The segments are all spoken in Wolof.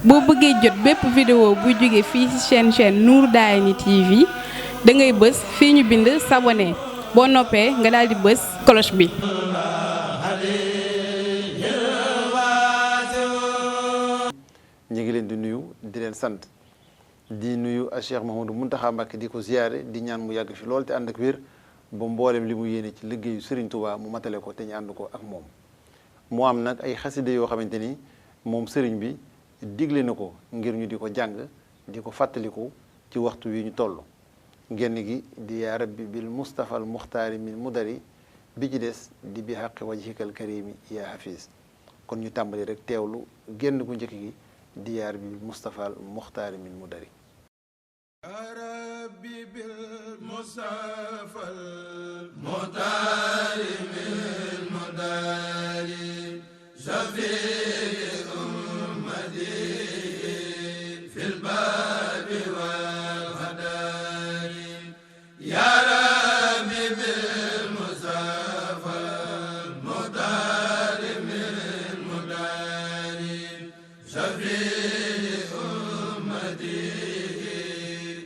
boo bëggee jot bépp vidéo bu jóge fii ci chaîne Nour Darayni TV da ngay bës fii ñu bind s'abonner boo noppee nga daal di bës cloche bi. ñu ngi leen di nuyu di leen sant di nuyu a Cheikh Mouhamadou Mountakha Mbacké di ko ziyaare di ñaan mu yàgg fi lool te ànd ak wér ba mboolem li mu yéene ci liggéeyu Serigne Touba mu matale ko te ñu ànd ko ak moom. mu am nag ay xaside yoo xamante ni moom Serigne bi digle na ko ngir ñu di ko jàng di ko fàttaliku ci waxtu wi ñu toll. genn gi di yaa rabbi bil Mustafa al Muxtaari min mudari bi ci des di bi xaqi wajhikal karimi yaa hafiz kon ñu tàmbali rek teewlu genn gu njëkk gi di yaa rabbi bil Mustafa al Muxtaari min mudari. yaa rabbi bil Mustafa al Muxtaari min mudari shafi'i ummati fil baabi wal hadari yaa rabbi bil Mustafa al Muxtaari min mudari shafi'i ummati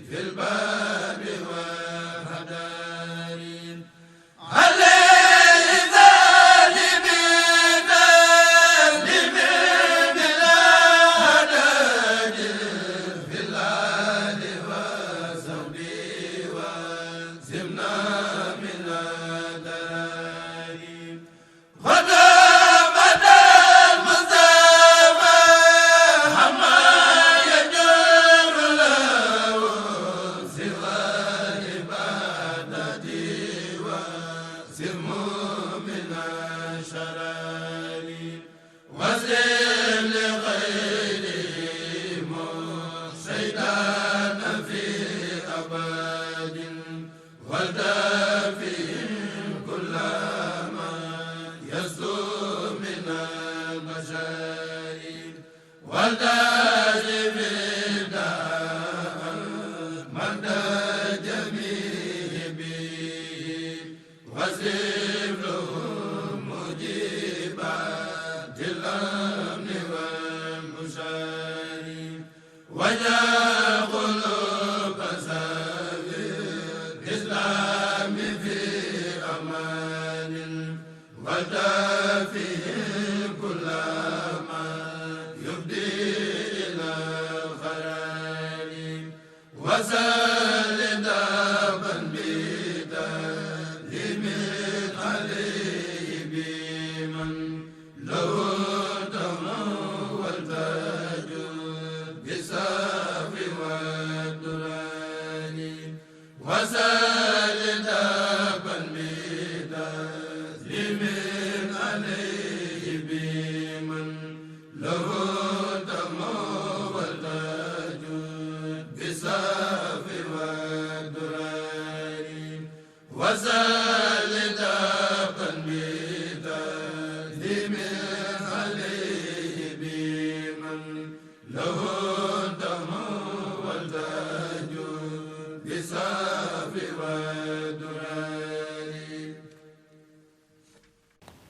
fil baabi wal hadari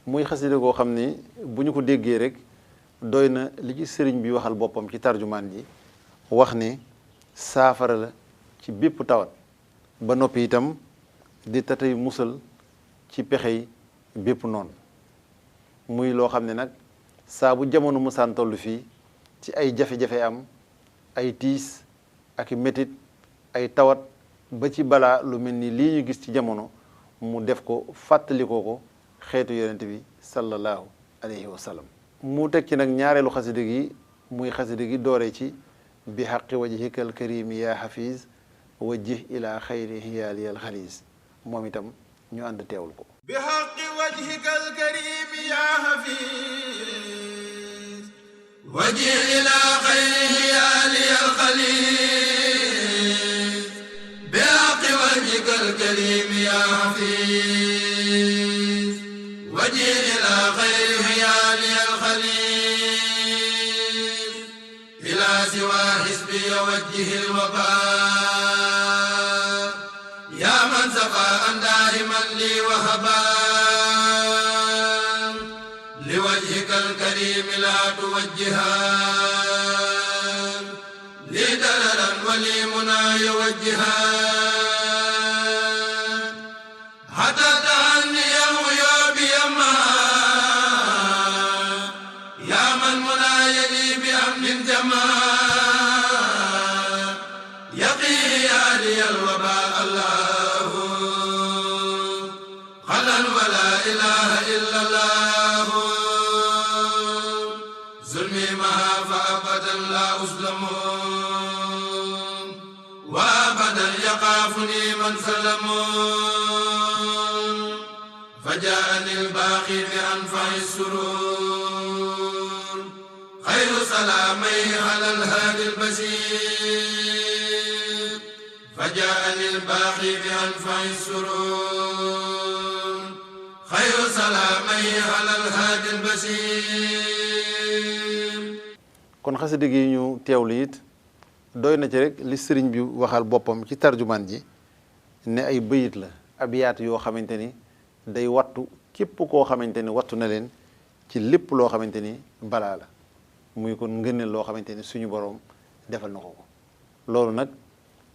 muy xasida goo xam ni bu ñu ko déggee rek doy na li ci sëriñ bi waxal boppam ci tarjumaan ji wax ne saafara la ci bépp tawat ba noppi itam di tatay musal ci pexey bépp noonu muy loo xam ne nag saa bu jamono musaan toll fii ci ay jafe-jafe am ay tiis ak métit ay tawat ba ci balaa lu mel ni lii ñu gis ci jamono mu def ko fàttalikoo ko xeetu yonent bi sallallahu alayhi wa sallam mu teg ci nag ñaareelu xasida gi muy xasida gi doore ci bi xaqi wajhikal karimi yaa hafiz wajjih ila xayri hiyaali al xaliis moom itam ñu ànd teewul ko. bi xaqi wajhikal karimi yaa hafiz wajjih ila xayri hiyaali al xaliis bi xaqi wajhikal karimi yaa hafiz wajjih ila xayri hiyaali al xaliis ila siwa hisbi wajjih al wabaa yaa man safa an daa'iman li wahaba li wajhika al-karim la tuwajjiha ولي منى يوجها حتى تهني ويوب يما يا من منى يلي بأمن جما يقي يالي الوباء الله خلا ولا إله إلا الله ظلمي معها فأبدا لا أظلم وأبدا يخافني من سلم فجاءني الباقي بأنفع السرور خير سلامي على الهادي البشير فجاءني الباقي بأنفع السرور خير سلامي على الهادي البشير. kon xasida gi ñu teewlu it doy na ci rek li sëriñ bi waxal boppam ci tarjumaan ji ne ay bëyit la abiyaat yoo xamante ni day wattu képp koo xamante ni wattu na leen ci lépp loo xamante ni balaa la muy kon ngëneel loo xamante ni suñu boroom defal na ko ko loolu nag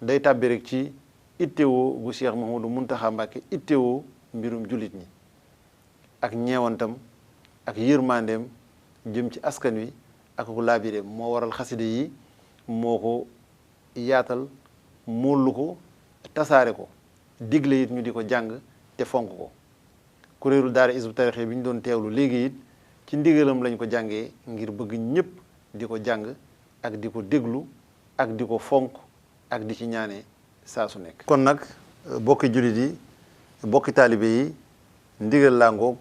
day tàbbi rek ci ittewoo gu Cheikh Mouhamadou Mountakha Mbacké ittewoo mbirum jullit ñi ak ñeewantam ak yërmandeem jëm ci askan wi ak ku laabireem moo waral xaside yi moo ko yaatal móollu ko tasaare ko digle it ñu di ko jàng te fonk ko kuréelu daara Hizbut Tarqiyyah bi ñu doon teewlu léegi it ci ndigalam lañ ko jàngee ngir bëgg ñëpp di ko jàng ak di ko déglu ak di ko fonk ak di ci ñaane saa su nekk. kon nag bokki jullit yi bokki taalibe yi ndigal laa ngoog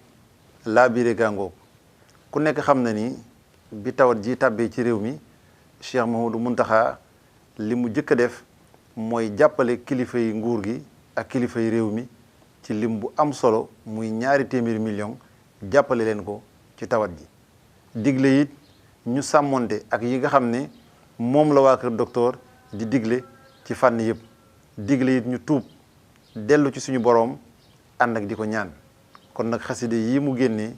laabire gaa ngoog ku nekk xam na ni bi tawat ji tàbbee ci réew mi Cheikh Mouhamadou Mountakha li mu jëkk a def mooy jàppale kilifa yi nguur gi ak kilifa yi réew mi ci lim bu am solo muy 200 millions jàppale leen ko ci tawat ji digle it ñu sàmmonte ak yi nga xam ne moom la waa kër docteur di digle ci fànn yëpp digle it ñu tuub dellu ci suñu boroom ànd ak di ko ñaan kon nag xaside yi mu génnee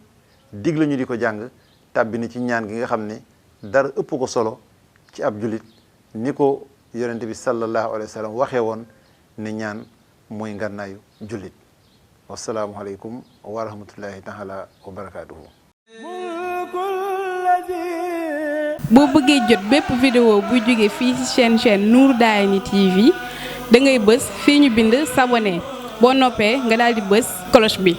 digle ñu di ko jàng tàbbi na ci ñaan gi nga xam ne dara ëpp ko solo ci ab jullit ni ko yonente bi sallallahu alayhi wa sallam waxee woon ne ñaan mooy ngànnaayu jullit wasalaamu aleykum wa rahmatullahi taala wa barakaatuhu. boo bëggee jot bépp vidéo buy jóge fii ci chaîne Nour Darayni TV da ngay bës fii ñu bind s'abonner boo noppee nga daal di bës cloche bi.